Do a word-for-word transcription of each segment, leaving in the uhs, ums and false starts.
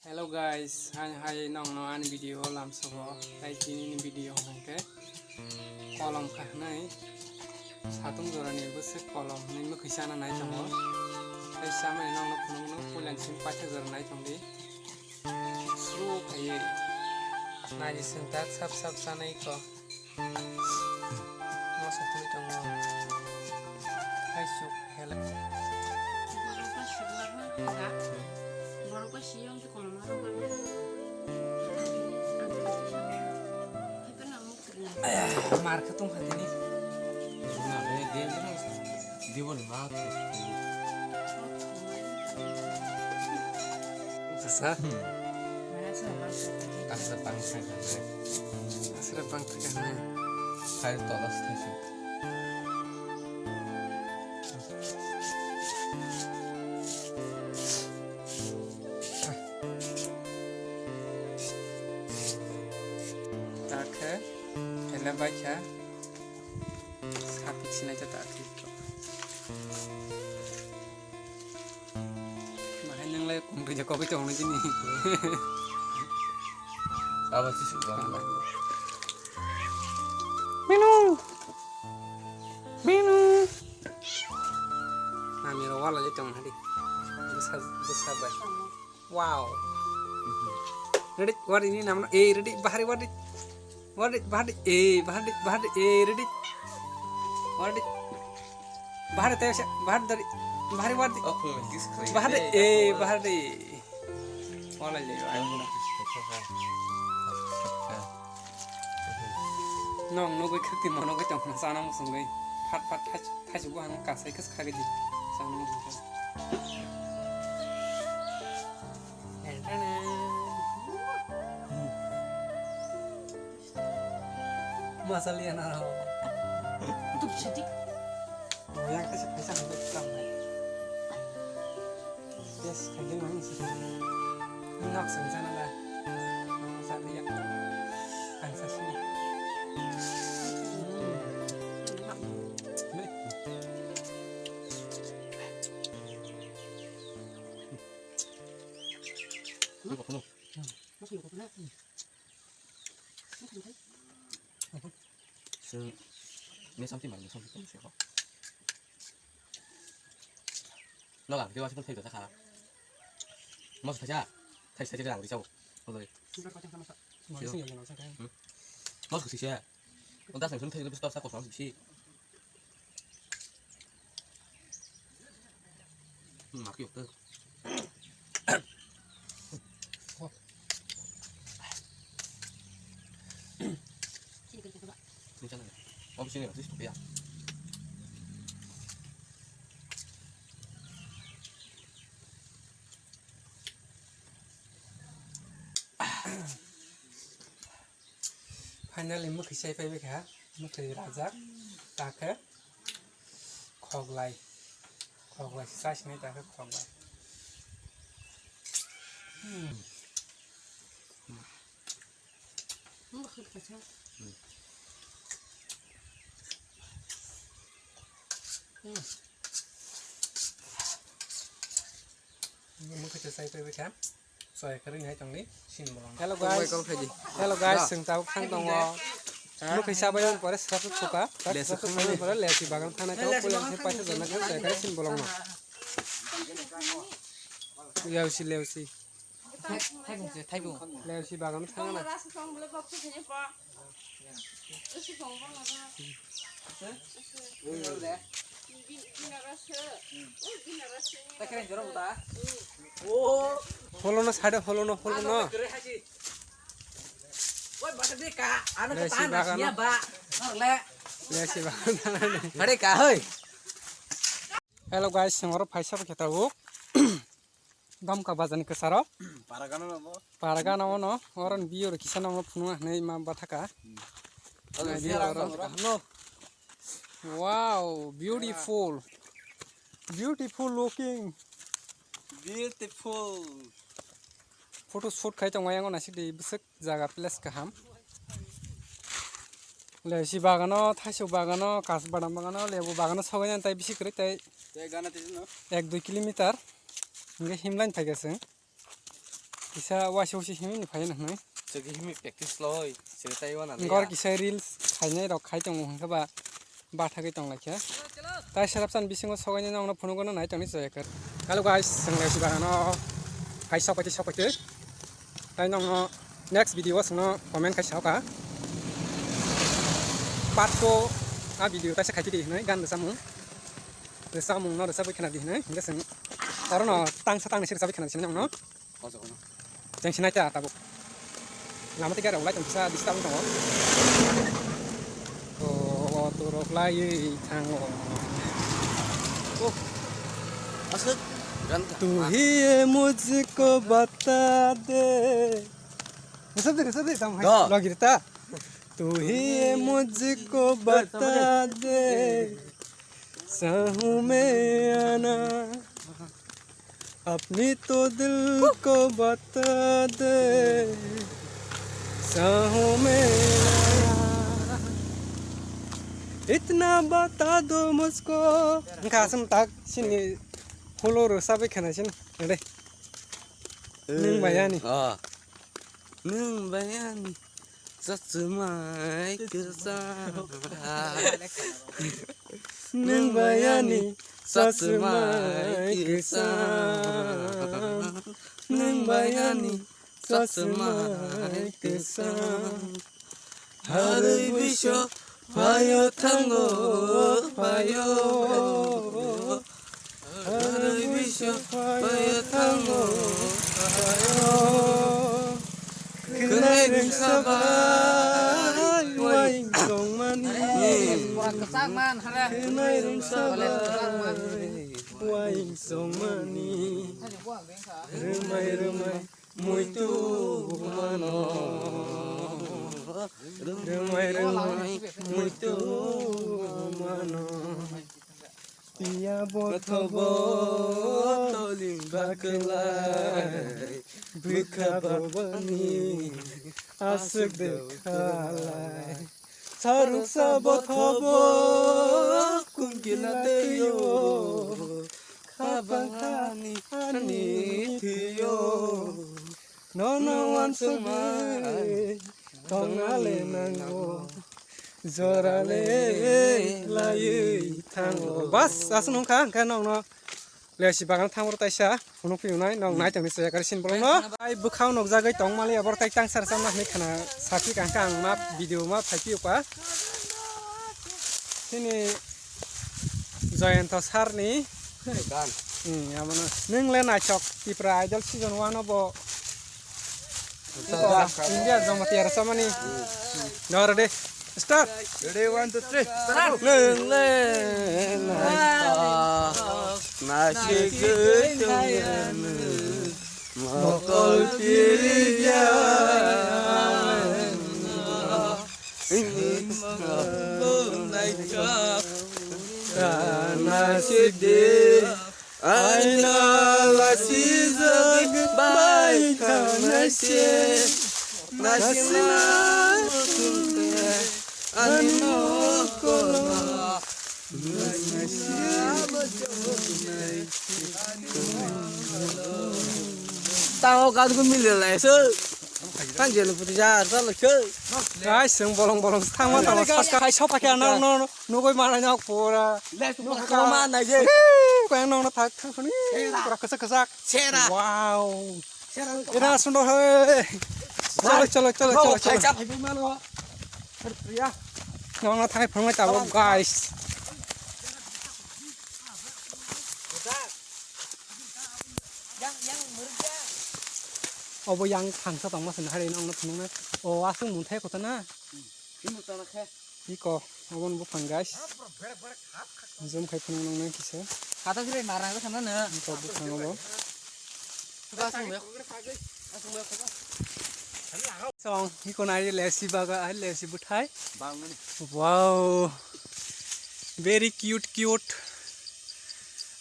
Hello guys, hai hai nongno ani video o lamsogo. Tai tini ni video hwnkhe kolom kha hwnwi satung jorani bwswk kolom hwnwi mwkhwi chana nai tongo. Tai chamani nongno phunukno puila simi paithak jora nai tongdi. Sru khaiwi naidi swngtak sap sap chanai kho. Masa twi tongo. Hai suk hela. Borok ba siyong tei kolom aro mano. Hai phano ang muk kwrwngna. Mar khe tong kha tini. Diboni ma. Sasa. Asra bang thang kha. Asra bang thang kha. Khai tolas thang si. Takhe, hele baikha. Sapik sinai ta takhe. Bahai nang lai kum khe jakobwi tong nai chini. Abo si suk bang. Minu. Minu. Nami ro wala je tong hadi. Bwsa bwsa bai. Wow. Ready? What ini namno? Eh, ready? Bahari what? What? Bahari. Eh, bahari. Bahari. Eh, ready? What? Bahari teh bahari dari bahari what? Bahari. Eh, bahari. Wala le. Nong nogoi khakti mono goi tong khna sana musung goi. Phat phat thai thai sugo ang kasai kas khagidi. Sana musung. Masali ana. Tup sidi. Yang kasi pesa hangko tukang bai. Yes, kagin mani sih. Nak sang sana lah. Nak sang dia. Ang sasi. Hmm. Boleh. Sir, ini something man, something pun sih kok. Lo lah, dia masih pun thaisa kha. Mas thaisa, thaisa dia lang risau. Lo doi. Mas thaisa. Udah saya pun thaisa, besar saya kosong sih. Hmm, aku yuk tuh. Ini sana ya. Oh, sini ya, sini ya. Finally, mwkhwi sai phaibai kha, mwkhwi rajak, takhe khoklai, khoklai sai sinai takhe khoklai. Hmm. Mwkhwi kaisa. Hmm. Hmm. Mwkhwi sai phaibai kha. Soi khe ring hai tongni sin bolong. Hello guys. Hello guys, chwng tabuk thang tongo. Mwkhwi sabai pore srap srap suka. Srap srap suka pore lesi bagan thangnai tongo. Puila khe paisa jana khe soi khe sin bolong no. Leusi leusi. Leusi bagan thangna. Holono side holono holono. Lesi bagano. Lesi bagano. Hello guys, sengoro phaisa khe tabuk. Damka bazani kwsaro. Paragana no. Paragana no, oron biyor kisa no phunuk hanai ma bathaka. Naidi oro. No. Wow, beautiful. Beautiful looking. Beautiful. Photo shoot khai tongma yango naisik di bwswk jaga place kaham. Lesi bagano, thaisuk bagano, kas badam bagano, lebu bagano sogwi nang tai bisi kwrwi tai. Ek dui kilometer. Hingke himlain phaikha chwng. Kisa waisa waisa himwi ni phai nw hwnwi. Chwkhe himwi practice loi, chwkhe taiwana le Gor ya. Kisa reels khainai rok khai tongo hwnkhe ba bathagwi tong lai khe. Tai serap chan bisingo sogaini nokno phunugo no nai tongni chaya khe. Hello guys, chwng lai sibagano hai sokoiti sokoiti. Tai nokno next video o chwngno comment khai saoka. Part two a video taisa khai di hwnwi gan rwchapmung. Rwchapmung no rwchapwi khna di hwnwi hwnkhe chwng oro no tangsa tangni se rwchapwi khna di sini nokno. Cheng sinai ta tabuk. Lama tei gari rok lai tong kisa disturb wng tongo. O, o, auto rok lai thango. Oh. Aswk. Gan ta. तू ही ये मुझको बता दे. Resap de, resap de, tam hai. Da. Lagi ta. तू ही ये मुझको बता दे. चाहूँ मैं आना. अपनी तो दिल को बता दे, चाहूँ मैं इतना बता दो मुझको. Wngkha aswk tak sini hulo rwchapwi khna sini. Nede. Nwng bai ani. Ah. Nwng bai ani. Chachumai kwchang. Nwng bai ani chachumai kwchang. Nwng bai ani chachumai kwchang. Harwi biso phaio thango phaio. Harwi biso phaio thango phaio. Khwnai rwngsa bai uaing tongmani. Khwnai rwngsa bai uaing tongmani. Rwmai rwmai muitu mano. Rwmai rwmai muitu mano. Piya bothobo toling baklai, bwkha babani aswk de khalai. Saruksa bothobo kungkila twiyo, khabang hani hani thwiyo. Nono wansukmai tongna le nango, jora le laiwi thango. Bas, aswk nungkha, hwnkhe nokno lesi bagan thangro taisa phunuk phiyunai, nok nai tongni chaya kari sin bolongno. Ai bwkhao nukjagwi tongmali abor tai tang sar chamna hwnwi khana sathi ka hwnkhe ang ma video ma phaiphiyukha. Chini Jayanta sir ni. Gan. Hmm, abono. Nwng le naithok Tipra Idol season one o bo. India joma tiyar samani. No, ready? Start. Ready, one, two, three. Start. Nwng le naithok naithok. Mokol kiriya. Kana sidi aina lasijak bai kana se nasina ani mokol. Tao kan ko mile lai se. Kan jelo puti jar ta lo khe. Guys, seng bolong bolong thangma tamo saska hai sopa khe no no nugoi mana nok pura. Nugoi mana je. Ko yang no thak thak ni pura khasak khasak. Sera. Wow. Sera. Ina sundo hai. Chalo chalo chalo chalo chalo. Hai mano. Priya. Nokno thangwi phunuknai tabuk, guys. Obo yang thangsa tongma se nahari nokno phunuknai. O aswk mungthai kotana. Iko, obo ni buphang, guys. Zoom khai phunuknai kisa. Kata sile marang sana na. Iko buphang obo. Song, iko nai lesi baga, ai lesi buthai. Wow. Very cute, cute.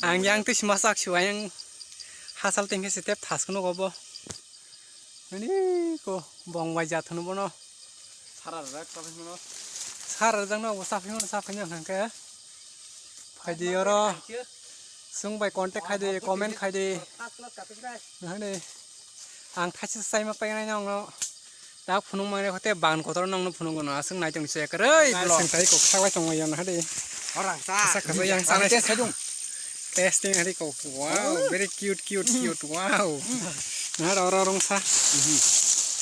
Ang yang twi sima sak siwa yang hasal tengke se tep thas kuno gobo. Ani ko bong bai jat hunu bono. Sara rajak sapai mano. Sara rajak no bo sapai mano sapai nang hangke. Phaidi oro. Sung bai contact khai de, comment khai de. Nahani. Ang thaisa chaima painai nongno. Tak phunuk mangre khote ban kotor nongno phunuk gono aswk naitung se kwrwi vlog. Sengtai kok saklai tongo yon hade. Orang sa. Kasa kasa yang sanai. Test haidung. Testing hade kok. Wow, very cute, cute, cute. Wow. Nara ora rong sa.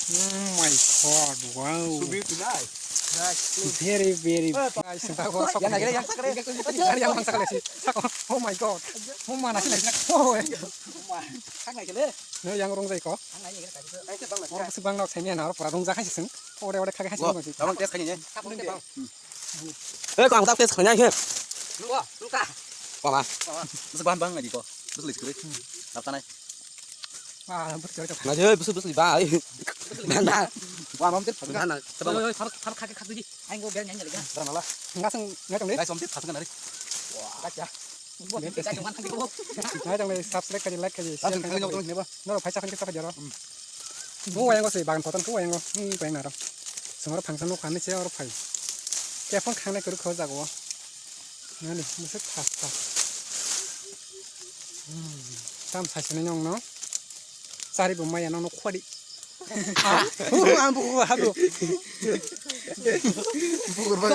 Oh my God, wow. Subi tunai. Very, very nice. Yang lagi, yang sakre. Yang sakre si. Oh my God. Oh mana sih. Oh. Yang rong jai ko. Oro bwswk bang nok saimanya na oro pura rung jak hai se chwng. Ore ore kha hai se chwng. Tabang test khaini. Eh, kang tak test khaini khe. Luka, luka. Wama. Bwswk bang bang ngai di ko. Bwswk list kri. Tap tanai. Ah, bwswk kri. Na je bwswk bwswk ba. Na na. Wama mte. Na na. Oi, oi, thar thar khak khak di. Ang go ber nyang nyang. Ngasang ngai tong le. Guys, om tip khak ngai. Wah, kacha. Nai tong le, subscribe khaidi, like khaidi, share khaidi. Noro phaisa khaidi chapa jaro. Bo wayang se bagan photon ko wayang. Hmm, wayang naro. Sumaro phangsa no khani se oro phai. Ke phone khangnai kuru kho jago. Nani, musu khas khas. Hmm, tam sai sene nong no. Sari bo maya no no khodi. Ah, uh, ambu, uh, ambu. Bukur ba.